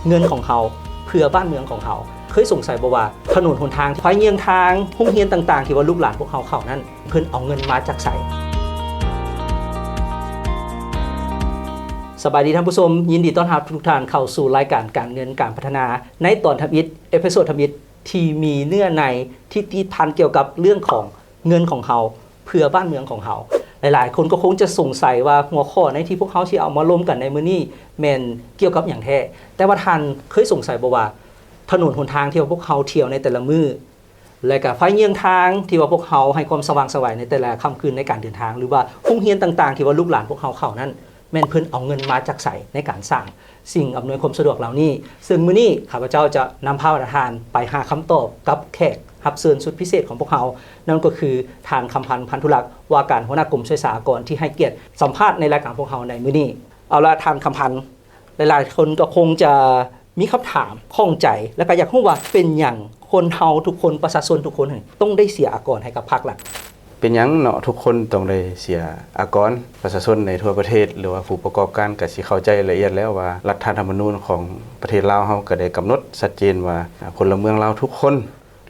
ເງິນຂອງເຮົາ ເພື່ອບ້ານເມືອງຂອງເຮົາ. ເຄີຍສົງໄສບໍ່ວ່າ ຖະໜົນຫົນທາງ, ໄຟເຍືອງທາງ, ໂຮງຮຽນຕ່າງໆ ທີ່ວ່າລູກຫຼານພວກເຮົາເຂົ້ານັ້ນ ເພິ່ນເອົາເງິນມາຈາກໃສ? ສະບາຍດີທ່ານຜູ້ຊົມ, ຍິນດີຕ້ອນຮັບທຸກທ່ານເຂົ້າສູ່ລາຍການການເງິນການພັດທະນາ ໃນຕອນທຳອິດ, ເອພິໂສດທຳອິດ ທີ່ມີເນື້ອໃນທີ່ຕິດພັນກ່ຽວກັບເລື່ອງຂອງເງິນຂອງເຮົາ ເພື່ອບ້ານເມືອງຂອງເຮົາ. ຫຼາຍໆຄົນກໍຄົງຈະສົງໄສວ່າຫົວຂໍ້ໃນທີ່ພວກເຮົາຊິເອົາມາລົມກັນໃນມື້ນີ້ແມ່ນກ່ຽວກັບຫຍັງແທ້? ແຕ່ວ່າທ່ານເຄີຍສົງໄສບໍ່ວ່າ ຖະໜົນຫົນທາງທີ່ວ່າພວກເຮົາທ່ຽວໃນແຕ່ລະມື້ ແລະກະໄຟເຍືອງທາງທີ່ວ່າພວກເຮົາໃຫ້ຄວາມສະຫວ່າງໄສໃນແຕ່ລະຄ່ຳຄືນໃນການເດີນທາງ ຫຼືວ່າໂຮງຮຽນຕ່າງໆ ທີ່ວ່າລູກຫຼານພວກເຮົາເຂົ້ານັ້ນ ແມ່ນເພິ່ນເອົາເງິນມາຈາກໃສໃນການສ້າງສິ່ງອຳນວຍຄວາມສະດວກເຫຼົ່ານີ້? ເຊິ່ງມື້ນີ້ຂ້າພະເຈົ້າຈະນຳພາທ່ານໄປຫາຄຳຕອບກັບແຂກຮັບເຊີນສຸດພິເສດຂອງພວກເຮົາ, ນັ້ນກໍຄືທ່ານ ຄຳພັນ ພັນທຸລັກ ວ່າການຫົວໜ້າກົມຊ່ວຍສາອາກອນ ທີ່ໃຫ້ກຽດສຳພາດໃນລາຍການພວກເຮົາໃນມື້ນີ້. ເອົາລະ ທ່ານ ຄຳພັນ, ຫຼາຍໆຄົນກໍຄົງຈະມີຄຳຖາມຂ້ອງໃຈ ແລະກະຢາກຮູ້ວ່າເປັນຫຍັງຄົນເຮົາທຸກຄົນ ປະຊາຊົນທຸກຄົນ ຕ້ອງໄດ້ເສຍອາກອນໃຫ້ກັບພາກລັດ? ເປັນຫຍັງເນາະ ທຸກຄົນຕ້ອງໄດ້ເສຍອາກອນ? ປະຊາຊົນໃນທົ່ວປະເທດ ຫຼືວ່າຜູ້ປະກອບການກະຊິເຂົ້າໃຈລະອຽດແລ້ວວ່າ ລັດຖະທຳມະນູນຂອງປະເທດລາວເຮົາກະໄດ້ກຳນົດຊັດເຈນວ່າ ພົນລະເມືອງລາວທຸກຄົນ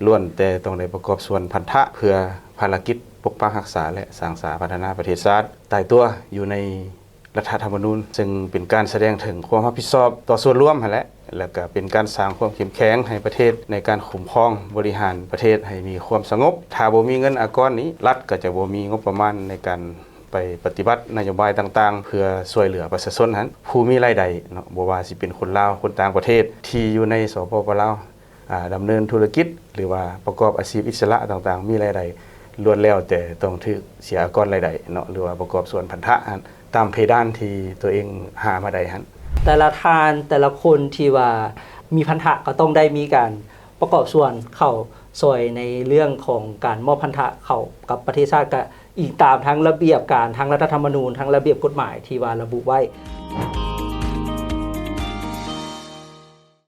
ລ້ວນແຕ່ຕ້ອງໄດ້ປະກອບສ່ວນພັນທະ ເພື່ອພາລະກິດປົກປັກຮັກສາ ແລະ ສ້າງສາພັດທະນາປະເທດຊາດ ຕາຍຕົວຢູ່ໃນ ລັດຖະທຳມະນູນ, ເຊິ່ງເປັນການສະແດງເຖິງຄວາມຮັບຜິດຊອບຕໍ່ສ່ວນລວມຫັ້ນແຫຼະ ແລະກະເປັນການສ້າງຄວາມເຂັ້ມແຂງໃຫ້ປະເທດ ໃນການຄຸ້ມຄອງບໍລິຫານປະເທດໃຫ້ມີຄວາມສະຫງົບ. ຖ້າບໍ່ມີເງິນອາກອນນີ້ ລັດກໍຈະບໍ່ມີງົບປະມານໃນການໄປປະຕິບັດນະໂຍບາຍຕ່າງໆ ເພື່ອຊ່ວຍເຫຼືອປະຊາຊົນຫັ້ນ ຜູ້ມີລາຍໄດ້ເນາະ, ບໍ່ວ່າຊິເປັນຄົນລາວ ຄົນຕ່າງປະເທດທີ່ຢູ່ໃນ ສປປ ລາວ ອາ ດຳເນີນທຸລະກິດ ຫຼືວ່າປະກອບອາຊີບອິດສະຫຼະຕ່າງໆ ມີລາຍໄດ້ ລ້ວນແລ້ວແຕ່ຕ້ອງຖືກເສຍອາກອນລາຍໄດ້ເນາະ ຫຼືວ່າປະກອບສ່ວນພັນທະຫັ້ນ ຕາມເພດານທີ່ຕົວເອງຫາມາໄດ້ຫັ້ນ. ແຕ່ລະທ່ານ ແຕ່ລະຄົນທີ່ວ່າມີພັນທະ ກໍຕ້ອງໄດ້ມີການປະກອບສ່ວນເຂົ້າຊ່ອຍໃນເລື່ອງຂອງການມອບພັນທະເຂົ້າກັບປະເທດຊາດ ກະອີງຕາມທັງລະບຽບການ ທັງລັດຖະທຳມະນູນ ທັງລະບຽບກົດໝາຍທີ່ວ່າລະບຸໄວ້.